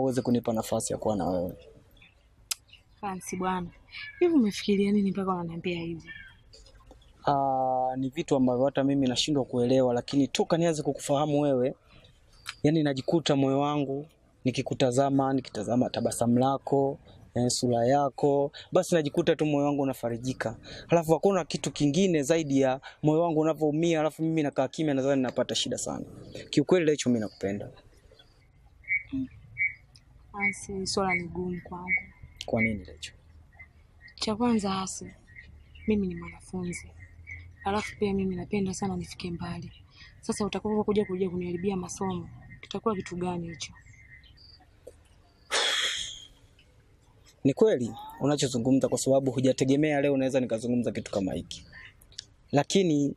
uweze kunipa nafasi ya kuwa na wewe. Fancy bwana, hivi umefikiria nini mpaka unaniambia hivi? Ni vitu ambavyo hata mimi nashindwa kuelewa, lakini toka nianze kukufahamu wewe, yani najikuta moyo wangu nikikutazama, nikitazama tabasamu lako, sura yako, basi najikuta tu moyo wangu unafarijika. Halafu hakuna kitu kingine zaidi ya moyo wangu unavyoumia, halafu mimi nakaa kimya, nadhani napata shida sana. Kiukweli Lecho, mimi nakupenda. Asi, swala ni gumu kwangu. Kwa nini Lecho? Cha kwanza hasi, mimi ni mwanafunzi. Alafu pia mimi napenda sana nifike mbali. Sasa utakapokuja kuja kuniharibia masomo, kitakuwa kitu gani hicho? Ni kweli unachozungumza, kwa sababu hujategemea leo naweza nikazungumza kitu kama hiki. Lakini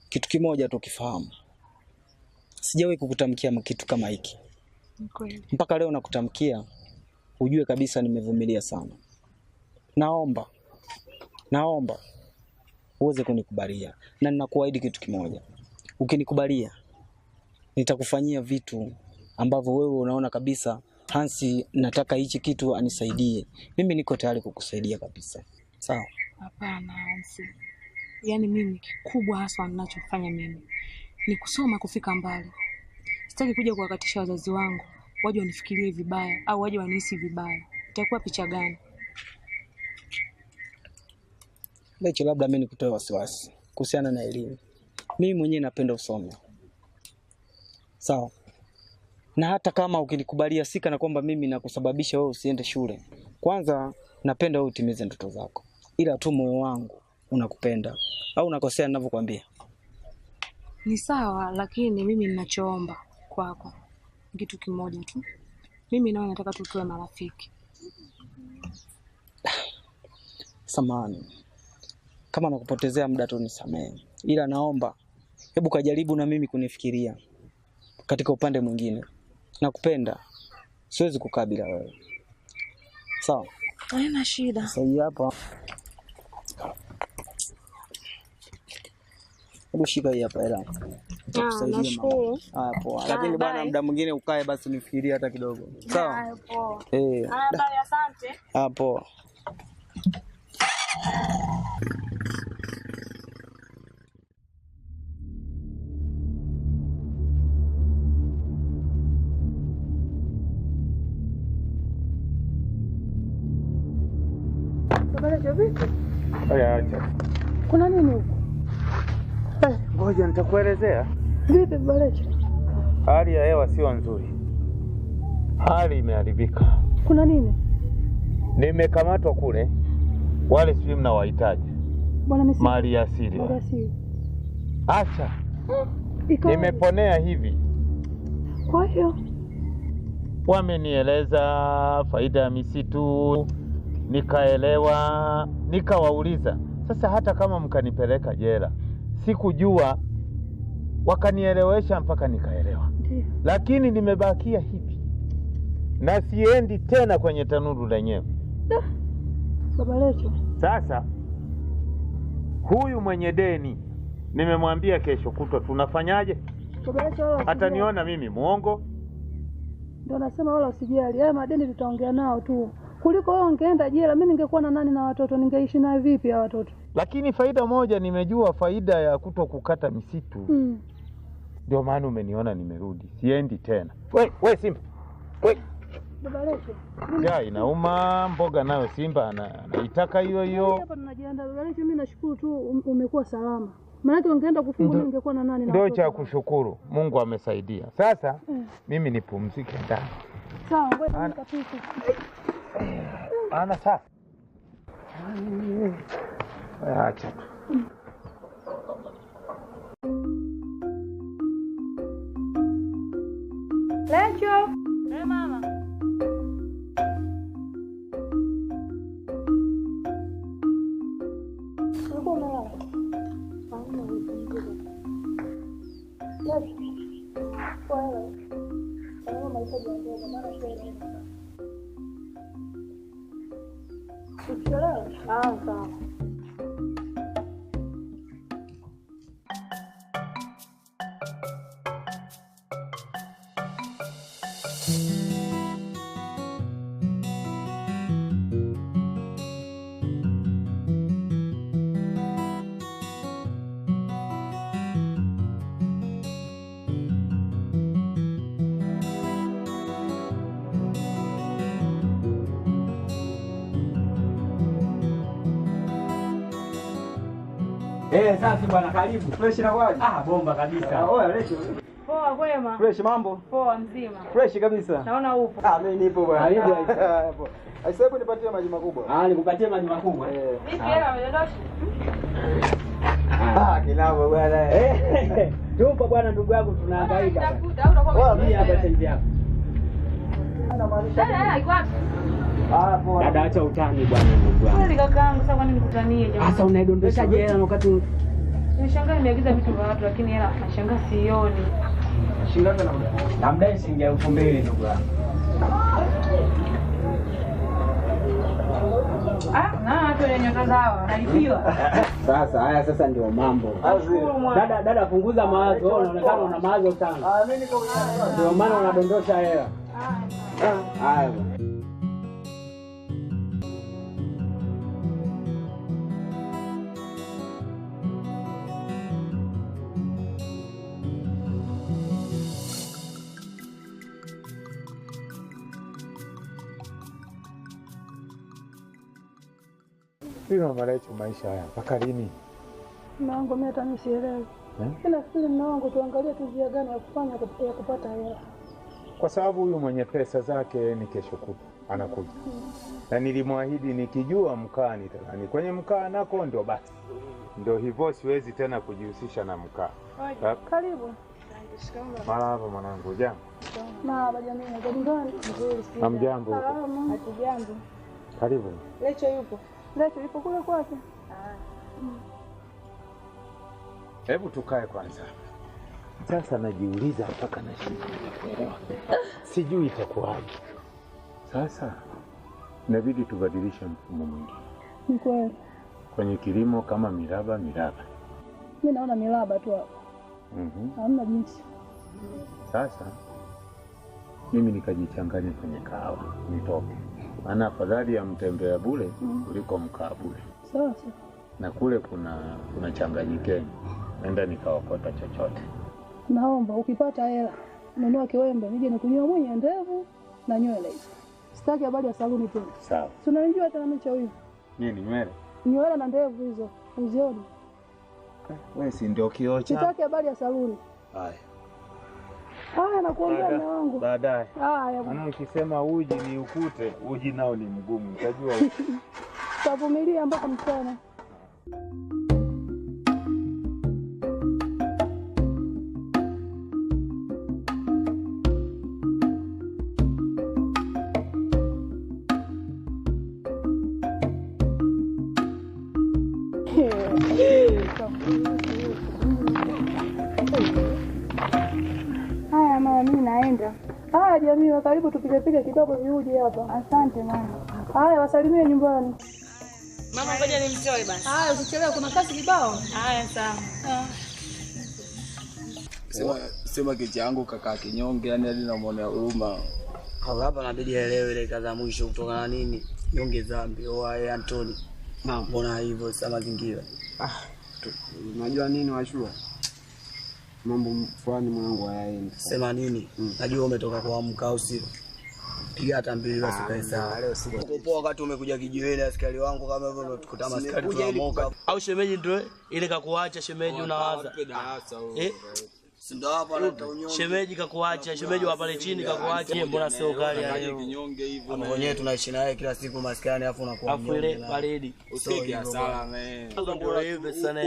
kitu kimoja tu ukifahamu, sijawahi kukutamkia kitu kama hiki. Ni kweli. Mpaka leo nakutamkia, ujue kabisa nimevumilia sana. Naomba uweze kunikubalia, na ninakuahidi kitu kimoja. Ukinikubalia, nitakufanyia vitu ambavyo wewe unaona kabisa Hansi, nataka hichi kitu anisaidie. Mimi niko tayari kukusaidia kabisa. Sawa? Hapana Hansi. Yaani mimi kikubwa haswa ninachofanya mimi ni kusoma kufika mbali. Sitaki kuja kuwakatisha wazazi wangu, waje wanifikirie vibaya au waje wanihisi vibaya. Itakuwa picha gani? Lecho, labda mimi nikutoe wasiwasi kuhusiana na elimu. Mimi mwenyewe napenda usome. Sawa? Na hata kama ukinikubalia, sika na kwamba mimi nakusababisha wewe usiende shule. Kwanza napenda wewe utimize ndoto zako. Ila tu moyo wangu unakupenda. Au unakosea ninavyokuambia? Ni sawa, lakini mimi ninachoomba kwako kitu kimoja tu. Mimi nawe nataka tu tuwe marafiki. Samahani kama nakupotezea muda tu, nisamehe. Ila naomba hebu kajaribu na mimi kunifikiria katika upande mwingine. Nakupenda, siwezi kukaa bila wewe. Sawa? Haina shida. Sasa hii hapa, hebu shika hii hapa hela. Nitakusaidia mama. Nashukuru. Haya, poa. Lakini bwana, muda mwingine ukae basi nifikirie hata kidogo. Sawa? Poa. Eh. Haya, bye, asante. Ah, poa. Haya, acha. Kuna nini huko? Ngoja nitakuelezea. Vipi Balecho? Hali ya hewa sio nzuri, hali imeharibika. Kuna nini? Nimekamatwa kule, wale sijui mnawahitaji Bwana misi. mali asili. Mali asili. Acha, Ikawa. nimeponea hivi. Kwa hiyo Wamenieleza faida ya misitu, nikaelewa, nikawauliza. Sasa hata kama mkanipeleka jela, sikujua, wakanielewesha mpaka nikaelewa. ndio. Lakini nimebakia hivi na siendi tena kwenye tanuru lenyewe. Baba Lecho. Sasa huyu mwenye deni nimemwambia kesho kutwa tunafanyaje? Baba Lecho wala usijali. Ataniona mimi muongo. Ndio nasema wala usijali. Haya madeni tutaongea nao tu. Kuliko wewe ungeenda jela, mimi ningekuwa na nani na watoto, ningeishi na vipi hawa watoto? Lakini faida moja nimejua, faida ya kuto kukata misitu. Ndio maana umeniona nimerudi, siendi tena. We Simba, we Baba Lecho. njaa inauma, mboga nayo Simba anaitaka hiyo hiyo. Hapa tunajiandaa. Baba Lecho, mimi nashukuru tu umekuwa salama. Maana ungeenda kufungwa, mimi ningekuwa na nani na Ndio watoto? cha kushukuru, Mungu amesaidia. Sasa mimi nipumzike ndani. Sawa, ngoja nikapike. Ana sasa. Acha tu. Lecho. Eh, mama. Ulikuwa umelala? Lecho. Kwa hela. Kama mahitaji ya mboga, maana shule inaenda. Usichelewe. Ah, sawa. Safi bwana, karibu. Fresh na kwaje? Ah, bomba kabisa. Oya, Lecho. Poa, kwema. Fresh mambo? Poa mzima. Fresh kabisa. Naona upo. Ah, mimi nipo bwana. Karibu. Aisee, hebu nipatie maji makubwa. Ah, nikupatie maji makubwa. Vipi hela umedondosha? Ah, kinabo bwana. Tupo bwana, ndugu yangu, tunahangaika. Tafuta au utakuwa Hii hapa change yako. Dada, hela iko wapi? Ah, poa. Dada, acha utani bwana, ndugu yangu. Kweli kakaangu, sasa kwani nikutanie jamani? Sasa unaidondoshaje hela wakati Nimeshangaa nimeagiza vitu vya watu lakini hela nashangaa sioni. Shilingi ngapi na muda? Namdai shilingi 2000 ndugu yangu. Ah, na watu wenye nyota zao wanalipiwa. Sasa haya sasa ndio mambo. Dada, dada punguza mawazo, wewe unaonekana una mawazo sana. Ah, mimi niko ndio maana unadondosha hela. Haya bwana. Mama Lecho, maisha haya mpaka lini? Mume wangu mimi hata nisielewi. Mimi nafikiri mume wangu tuangalie tu njia gani ya kufanya ya kupata hela. Kwa sababu huyu mwenye pesa zake ni kesho kutwa anakuja. Na nilimwahidi nikijua mkaa nitalani. Kwenye mkaa nako ndio basi. Ndio hivyo, siwezi tena kujihusisha na mkaa. Karibu. Marahaba mwanangu, jambo. Marahaba jamii, nyumbani. Nzuri sana. Hamjambo. Salama. Hatujambo. Karibu. Lecho yupo? Lecho yupo kule kwake. Hebu tukae kwanza. Sasa najiuliza mpaka nashindwa kuelewa. Sijui itakuwaje. Sasa inabidi tubadilishe mfumo mwingine. Ni kweli. Kwenye kilimo kama miraba miraba. Mimi naona miraba tu hapo. Hamna jinsi. Sasa mimi nikajichanganya kwenye kahawa nitoke. Maana afadhali ya mtembea bure kuliko mkaa bure. Sasa na kule kuna changanyikeni. Nenda nikaokota chochote. Naomba ukipata hela nunua kiwembe nije nikunyoe mwenye ndevu na nywele hizo. Sitaki habari ya saluni tena. Sawa. Si unanijua hata mimi cha wivu. Nini nywele? Nywele na ndevu hizo uzioni. Wewe si ndio kioo cha? Sitaki habari ya saluni. Haya. Haya, nakuombea mume wangu. Baadaye. Haya. Maana ukisema uji ni ukute, uji nao ni mgumu, utajua. Tutavumilia mpaka mchana. Haya mama, mimi naenda. Haya jamii, karibu tupige kidogo viuji hapa. Asante mama. Haya, wasalimie nyumbani. Mama, ngoja nimtoe basi. Haya, usichelewe, kuna kazi kibao. Haya, sawa. Sema kicha yangu kaka kinyonge, yani hadi namuonea huruma. Hapa inabidi aelewe ile kaza mwisho kutokana na nini? Nyonge dhambi. Oa Anthony. Mbona hivyo sasa mazingira? Unajua nini washua? Mambo fulani mwanangu hayaendi. Sema nini? Najua umetoka kuamka au sio? Piga hata mbili basi kae sawa. Leo siko. Uko poa wakati umekuja kijiweni askari wangu kama hivyo ndio tukuta askari tunamoka. Au shemeji ndio ile kakuacha shemeji unawaza. Si ndio hapo analeta unyonge. Shemeji kakuacha, shemeji wa pale chini kakuacha. Yeye mbona sio kali leo? Kinyonge hivyo na wenyewe tunaishi naye kila siku maskani afu unakuwa afu ile baridi. Usike hasara man.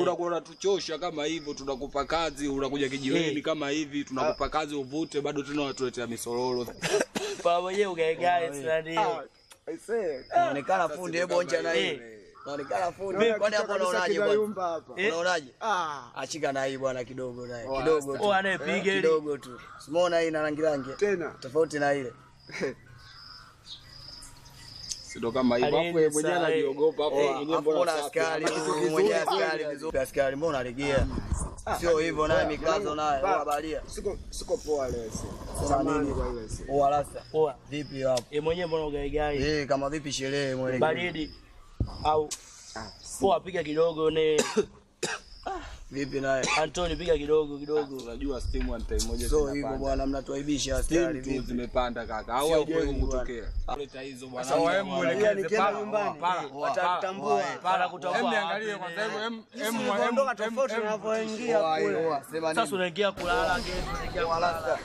Unakuwa unatuchosha kama hivyo, tunakupa kazi, unakuja kijiweni kama hivi, tunakupa kazi uvute bado tena watuletea misororo. Pa mwenyewe ukaegae sina ndio. Inaonekana fundi, hebu onja na hii. Naonekana fundi. Kwani hapo unaonaje bwana? Unaonaje? Achika na hii bwana kidogo naye. Kidogo tu. Anayepiga kidogo tu. Simuona hii na rangi rangi. Tena tofauti na ile. Sio kama hivyo. Hapo yeye mwenyewe anajiogopa hapo mwenyewe mbona askari mwenyewe askari vizuri. Askari mbona alegea? Sio hivyo naye mikazo naye unabalia. Siko poa leo sasa. Samahani kwa ile sasa. Oa rasta. Oa. Vipi hapo? Yeye mwenyewe mbona ugaegai? Kama vipi sherehe mwelekeo? Baridi. Au poa piga kidogo ne. Vipi naye? Anthony piga kidogo kidogo. Unajua steam one time moja zinapanda. So hivyo bwana mnatuaibisha askari vipi? Zimepanda kaka. Au haijawahi kutokea. Leta hizo bwana. Sasa wewe muelekeze nyumbani. Watatambua. Para kutambua. Hem niangalie kwa sababu hem ondoka tofauti unavyoingia kule. Sasa unaingia kulala kesho unaingia kulala.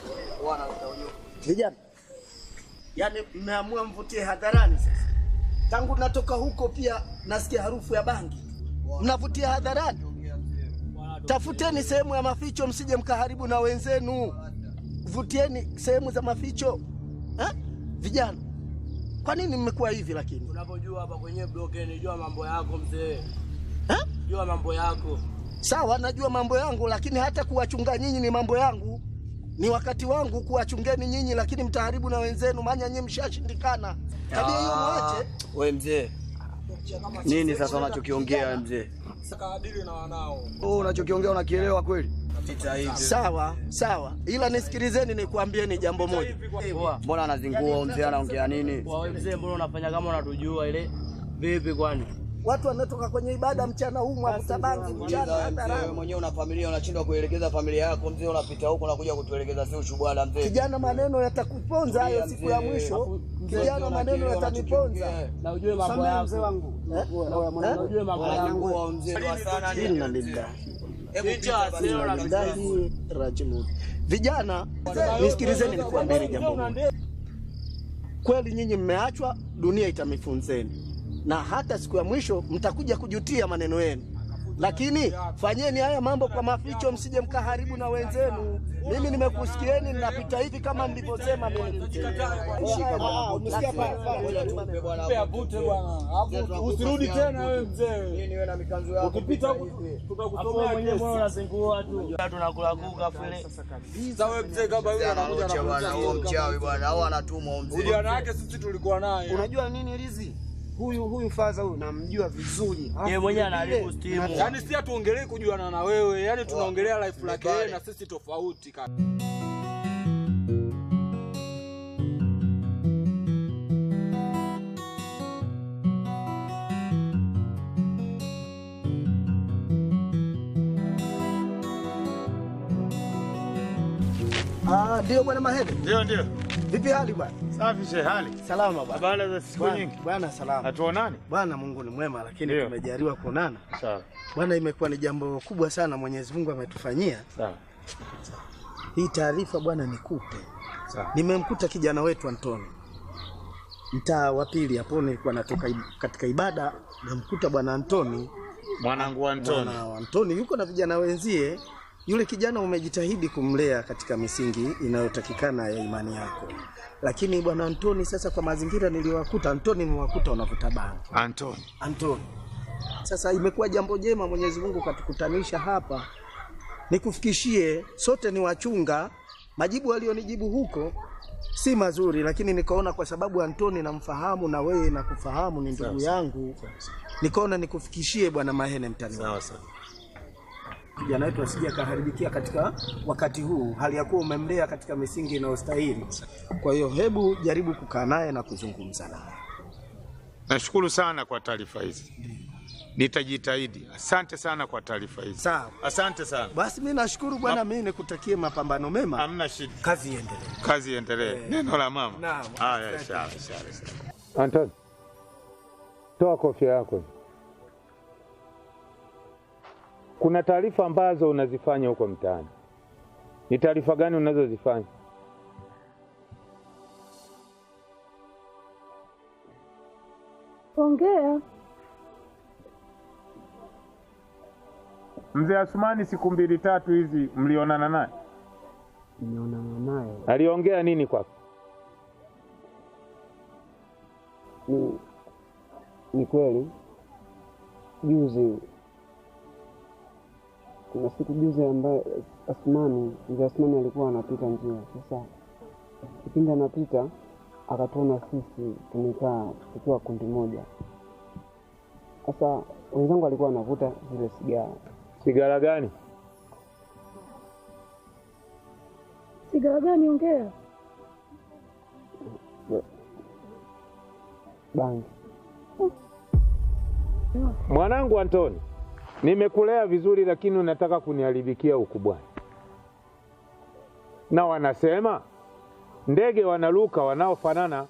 Vijana. Yaani mmeamua mvutie hadharani sasa. Tangu natoka huko pia nasikia harufu ya bangi. Mnavutia hadharani. Tafuteni sehemu ya maficho msije mkaharibu na wenzenu. Vutieni sehemu za maficho. Ha? Vijana. Kwa nini mmekuwa hivi lakini? Unapojua hapa kwenye block ni jua mambo yako mzee. Ha? Jua mambo yako. Sawa najua mambo yangu lakini hata kuwachunga nyinyi ni mambo yangu. Ni wakati wangu kuwachungeni nyinyi lakini mtaharibu na wenzenu maana nyinyi mshashindikana. Tabia hiyo mwache. Wewe mzee. Nini sasa unachokiongea mzee? Kadiri na wanao. Wewe unachokiongea unakielewa kweli? Sawa, sawa. Ila nisikilizeni nikuambieni jambo moja. Mbona anazingua mzee anaongea nini? Wewe mzee mbona unafanya kama unatujua ile? Vipi kwani? Watu wanatoka kwenye ibada mchana huu mwavuta bangi mchana hadharani. Wewe mwenyewe una familia unashindwa kuelekeza familia yako mzee, unapita huko unakuja kutuelekeza sio ushubwala mzee. Kijana maneno yatakuponza hayo siku ya mwisho. Kijana maneno yataniponza. Na ujue mambo yako mzee wangu. Na ujue mambo yangu mzee sana. Inna lillahi. Vijana nisikilizeni nikuambieni jambo moja. Kweli nyinyi mmeachwa, dunia itamifunzeni. Na hata siku ya mwisho mtakuja kujutia maneno yenu. Lakini fanyeni haya mambo kwa maficho msije mkaharibu na wenzenu. Mimi nimekusikieni ninapita hivi kama mlivyosema mimi. Umesikia pale. Avute bwana. Alafu usirudi tena wewe mzee. Nini wewe na mikanzu yako? Ukipita huko tutakusomea mwenyewe mbona unazingua tu. Tunakula kuka fule. Sasa wewe mzee kama yule anakuja na bwana huo mchawi bwana au anatumwa mzee. Ujana wake sisi tulikuwa naye. Unajua nini Lizi? Huyu faza huyu namjua vizuri. Yeye mwenyewe anaharibu steam. Yaani si hatuongelee kujuana na wewe, yaani tunaongelea life lake yeye na sisi tofauti kaka. Ah, ndio bwana Mahele. Ndio ndio. Vipi hali bwana? Safi shehe, hali. Salama bwana. Habari za siku nyingi. Bwana salama. Hatuonani? Bwana Mungu ni mwema lakini tumejaliwa kuonana. Sawa. Bwana imekuwa ni jambo kubwa sana Mwenyezi Mungu ametufanyia. Sawa. Hii taarifa bwana nikupe. Sawa. Nimemkuta kijana wetu Antoni. Mtaa wa pili hapo nilikuwa natoka katika ibada namkuta bwana Antoni. Mwanangu Antoni. Mwana Antoni yuko na vijana wenzie. Yule kijana umejitahidi kumlea katika misingi inayotakikana ya imani yako. Lakini bwana Antoni sasa kwa mazingira niliyowakuta Antoni nimewakuta wanavuta bangi. Antoni. Sasa imekuwa jambo jema Mwenyezi Mungu katukutanisha hapa. Nikufikishie sote ni wachunga. Majibu aliyonijibu huko si mazuri lakini nikaona kwa sababu Antoni namfahamu na wewe nakufahamu ni ndugu yangu. Nikaona nikufikishie bwana Mahene mtani. Sawa sawa. Kijana wetu asije akaharibikia katika wakati huu hali ya kuwa umemlea katika misingi inayostahili. Kwa hiyo hebu jaribu kukaa naye na kuzungumza naye. Nashukuru sana kwa taarifa hizi. Nitajitahidi. Asante sana kwa taarifa hizi. Sawa. Asante sana. Basi mimi nashukuru bwana, mimi nikutakie mapambano mema. Hamna shida. Kazi iendelee. Kazi iendelee. Neno la mama. Naam. Haya, sawa sawa. Anton. Toa kofia yako. Kuna taarifa ambazo unazifanya huko mtaani. Ni taarifa gani unazozifanya? Ongea. Mzee Asumani siku mbili tatu hizi mlionana naye? Nimeonana naye. Aliongea nini kwako? Ni kweli. Juzi kuna siku juzi ambaye Asmani, mzee Asmani alikuwa anapita njia. Sasa kipindi anapita akatuona sisi tumekaa tukiwa kundi moja. Sasa wenzangu alikuwa anavuta zile sigara. Sigara gani? Sigara gani? Ongea. Bangi. Mwanangu Antoni, Nimekulea vizuri lakini unataka kuniharibikia ukubwani. Na wanasema ndege wanaruka wanaofanana.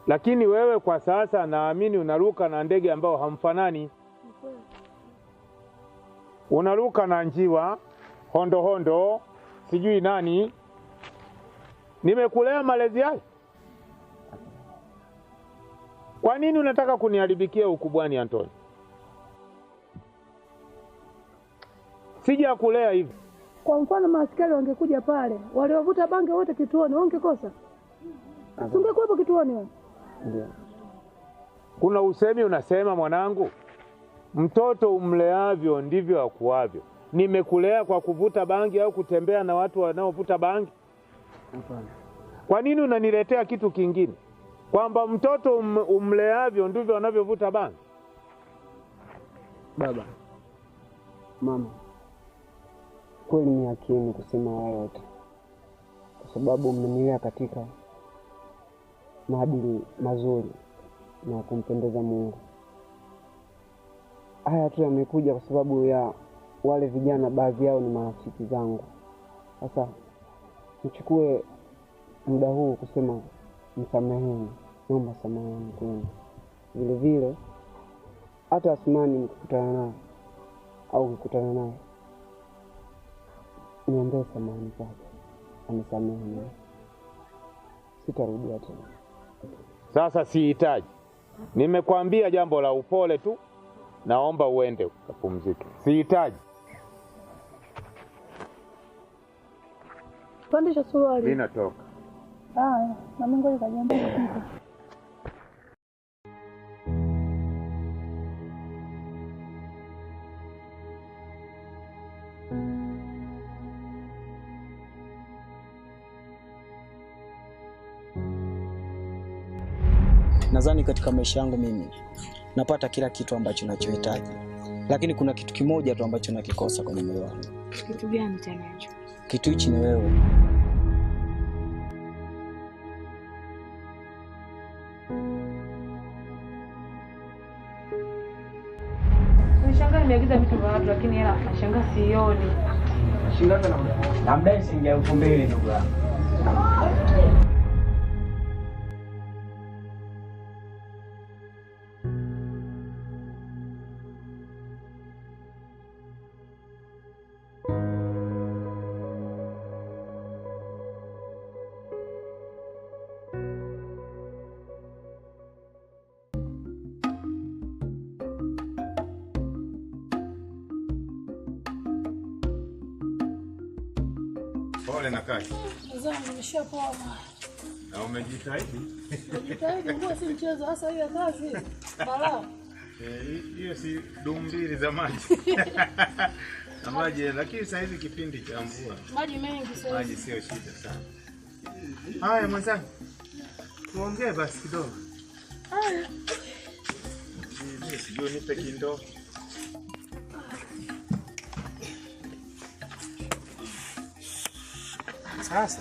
Lakini wewe kwa sasa naamini unaruka na ndege ambao hamfanani. Unaruka na njiwa, hondo hondo, sijui nani. Nimekulea malezi hayo. Kwa nini unataka kuniharibikia ukubwani, Antoni? Sija kulea hivi. Kwa mfano maaskari wangekuja pale, waliovuta bange wote kituoni, wangekosa? Ungekuwepo kituoni wewe? Ndio. Kuna usemi unasema mwanangu, mtoto umleavyo ndivyo akuavyo. Nimekulea kwa kuvuta bangi au kutembea na watu wanaovuta bangi? Hapana. Kwa nini unaniletea kitu kingine? Kwamba mtoto umleavyo ndivyo anavyovuta bangi? Baba, mama, kweli ni haki yenu kusema hayo yote, kwa sababu mmenilea katika maadili mazuri na kumpendeza Mungu. Haya tu yamekuja kwa sababu ya wale vijana, baadhi yao ni marafiki zangu. Sasa nichukue muda huu kusema msameheni, naomba samahani kwenu. Vile vile hata Asmani mkikutana naye au kukutana naye, niombe samahani kwake, anisamehe, sitarudia tena. Sasa sihitaji. Nimekwambia jambo la upole tu, naomba uende ukapumzike. Sihitaji. Pandisha suruali. Mimi natoka. Haya, na mimi ngoja kajiandae. Nadhani katika maisha yangu mimi napata kila kitu ambacho nachohitaji, lakini kuna kitu kimoja tu ambacho nakikosa kwenye moyo wangu. Kitu gani tena hicho? Kitu hichi ni wewe. Nishangaa nimeagiza vitu vya watu lakini hela nashangaa sioni. Shingapi na namdai shilingi 2000 ndugu yangu. Pole na kazi. Zangu nimeshapona. Na umejitahidi? Nimejitahidi, nguo si mchezo, hasa hiyo kazi. Balaa. Hiyo si dumu mbili za maji. Na maji, lakini sasa hivi kipindi cha mvua. Maji mengi sasa. Maji sio shida sana. Haya mwenzangu. Tuongee basi kidogo. Haya. Mimi sijui nipe kindoo. Sasa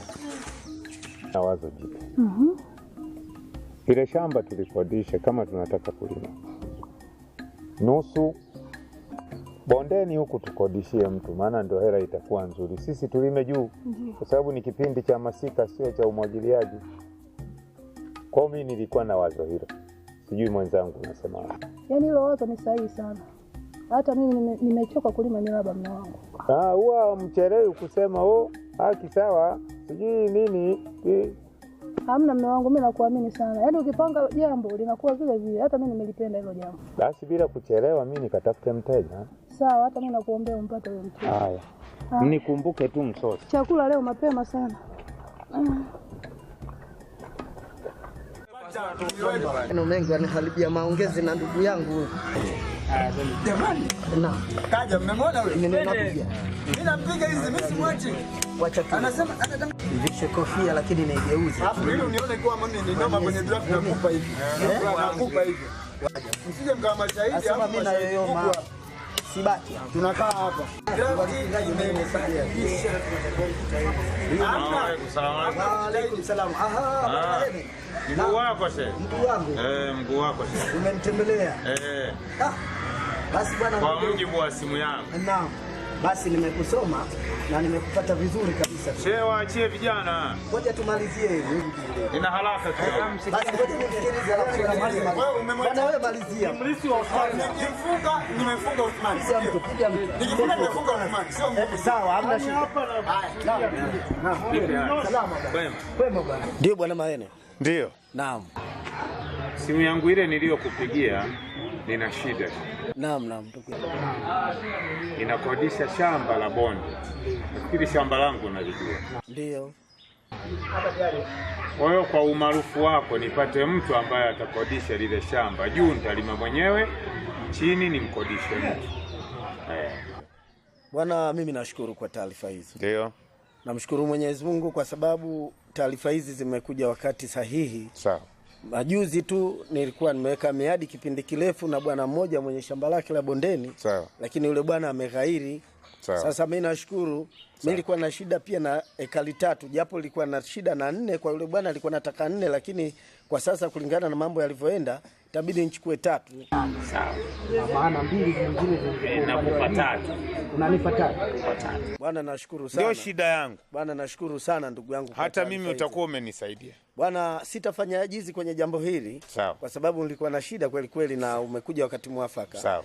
na wazo jipya. Ile shamba tulikodisha kama tunataka kulima nusu bondeni huku tukodishie mtu, maana ndio hela itakuwa nzuri. Sisi tulime juu kwa sababu ni kipindi cha masika, sio cha umwagiliaji. Kwa mimi nilikuwa na wazo hilo, sijui mwenzangu unasema. Yaani hilo wazo ni sahihi sana. Hata mimi nimechoka kulima miraba mume wangu. Huwa mchelewi kusema oh haki sawa sijui nini. Hamna mume wangu, mimi nakuamini sana. Yaani ukipanga jambo linakuwa vile vile. Hata mimi nimelipenda hilo jambo. Basi bila kuchelewa mimi nikatafute mteja. Sawa, hata mimi nakuombea umpate huyo mteja. Haya. Mnikumbuke tu msosi. Chakula leo mapema sana. Neno mengi yaniharibia maongezi na ndugu yangu. Jamani. Na kaja mmemwona yule? Nimempiga. Mimi nampiga hizi mimi simwachi. Wacha tu. Anasema anataka nivishe kofia lakini naigeuze. Hapo ili unione kwa mimi ni noma kwenye draft nakupa hivi. Nakupa hivi. Msije mkawa mashahidi hapo. Mimi na yoyoma. Sibaki. Tunakaa hapa. Wa alaikum salam. Aha, mguu wako shehe. Mguu wangu. Mguu wako shehe. Umenitembelea. Basi bwana, kwa mujibu wa simu yangu. Naam. Basi nimekusoma na nimekupata vizuri kabisa. Shehe, waachie vijana. Ngoja tumalizie hivi. Nina haraka kidogo. Basi ngoja nimsikilize alafu tumalize. Bwana wewe malizia. Mlisi wa Uthmani. Nikifunga nimefunga Uthmani. Piga mtu. Nikifunga nimefunga Uthmani. Sio mimi. Sawa, hamna shida. Haya. Naam. Salama bwana. Kwema bwana. Ndio bwana Mahene. Ndio. Naam. Simu yangu ile niliyokupigia nina shida. Naam, naam. Inakodisha shamba la bonde. Nafikiri shamba langu unalijua. Ndio. Kwa hiyo kwa umaarufu wako nipate mtu ambaye atakodisha lile shamba. Juu nitalima mwenyewe, chini nimkodishe mtu. Bwana, mimi nashukuru kwa taarifa hizi. Ndio. Namshukuru Mwenyezi Mungu kwa sababu taarifa hizi zimekuja wakati sahihi. Sawa. Majuzi tu nilikuwa nimeweka miadi kipindi kirefu na bwana mmoja mwenye shamba lake la bondeni. Sawa. Lakini yule bwana ameghairi. Sawa. Sasa mimi nashukuru. Mimi nilikuwa na shida pia na ekari 3, japo nilikuwa na shida na 4 kwa yule bwana alikuwa anataka 4, lakini kwa sasa kulingana na mambo yalivyoenda itabidi nichukue 3. Sawa. Maana 2 zingine zingine nakupa 3. Unanipa 3. Bwana nashukuru sana. Ndio shida yangu. Bwana nashukuru sana ndugu yangu. Hata mimi utakuwa umenisaidia. Bwana sitafanya ajizi kwenye jambo hili. Sawa. Kwa sababu nilikuwa na shida kweli kweli na umekuja wakati mwafaka. Sawa.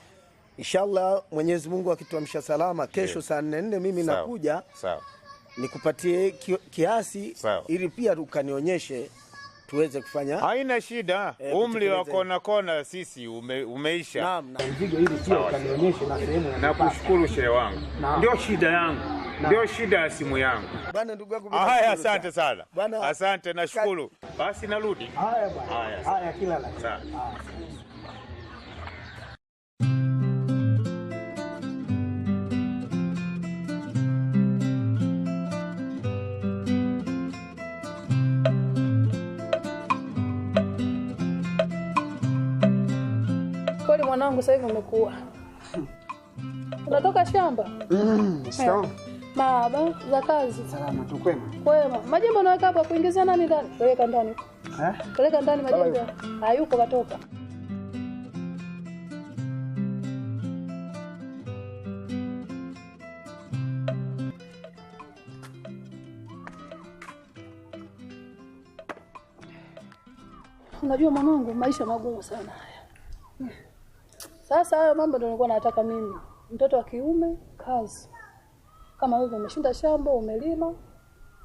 Inshallah Mwenyezi Mungu akituamsha salama kesho saa 4 mimi nakuja. Sawa. Nikupatie kiasi. Sawa. Ili pia ukanionyeshe tuweze kufanya. Haina shida. Umri wa kona kona sisi umeisha. Naam. Mzigo ili pia ukanionyeshe na sehemu ya. Nakushukuru shehe wangu. Ndio shida yangu. Ndio shida ya simu yangu. Bwana ndugu yangu. Haya, asante sana. Bwana, asante nashukuru. Basi narudi. Haya bwana. Haya, kila la. Sawa. Kweli mwanangu sasa hivi umekuwa. Unatoka shamba? Sawa. Baba, za kazi. Salama tu, kwema. Kwema. Majembe unaweka hapa kuingizia nani ndani? Peleka ndani. Eh? Peleka ndani majembe. Hayupo katoka. Unajua mwanangu, maisha magumu sana haya. Sasa hayo mambo ndio nilikuwa nataka mimi. Mtoto wa kiume kazi. Kama wewe umeshinda shamba, umelima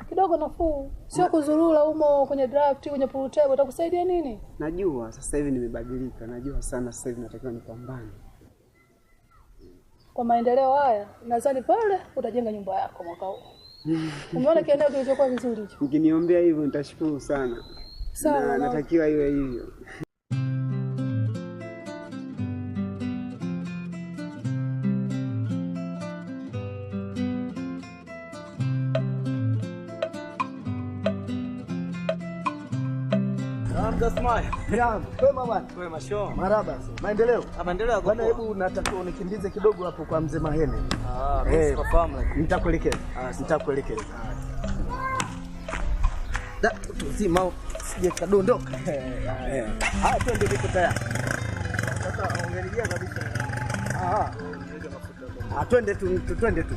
kidogo nafuu, sio kuzurura humo kwenye draft, kwenye pool table, utakusaidia nini? Najua sasa hivi nimebadilika, najua sana sasa hivi natakiwa nipambane. Kwa maendeleo haya, nadhani pale utajenga nyumba yako mwaka huu. Umeona kieneo kilichokuwa vizuri hicho? Mkiniombea hivyo nitashukuru sana. Sawa, na natakiwa iwe hivyo. Naam, kwema bwana. Kwema sho. Marhaba. Maendeleo. Maendeleo yako. Bwana, hebu nataka unikimbize kidogo hapo kwa mzee Mahene. Mimi sifahamu lakini nitakuelekeza. Nitakuelekeza. Da, tuzima sije kadondoka. Haya, twende, niko tayari. Sasa ongelea kabisa. Twende tu, twende tu.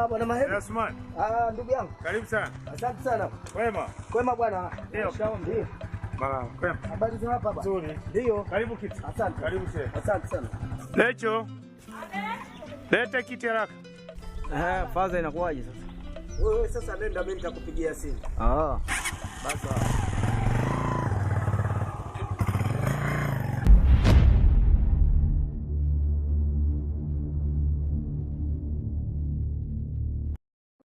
Bwana Mahene. Osman. Ndugu yangu. Karibu sana. Asante sana. Kwema. Kwema bwana. Ndio. Ndio. Bwana, kwema. Habari za hapa bwana? Nzuri. Ndio. Karibu kiti. Asante. Karibu shehe. Asante sana. Lecho. Leta kiti haraka. Faza inakuwaje sasa? Wewe sasa nenda, mimi nitakupigia simu. Basi.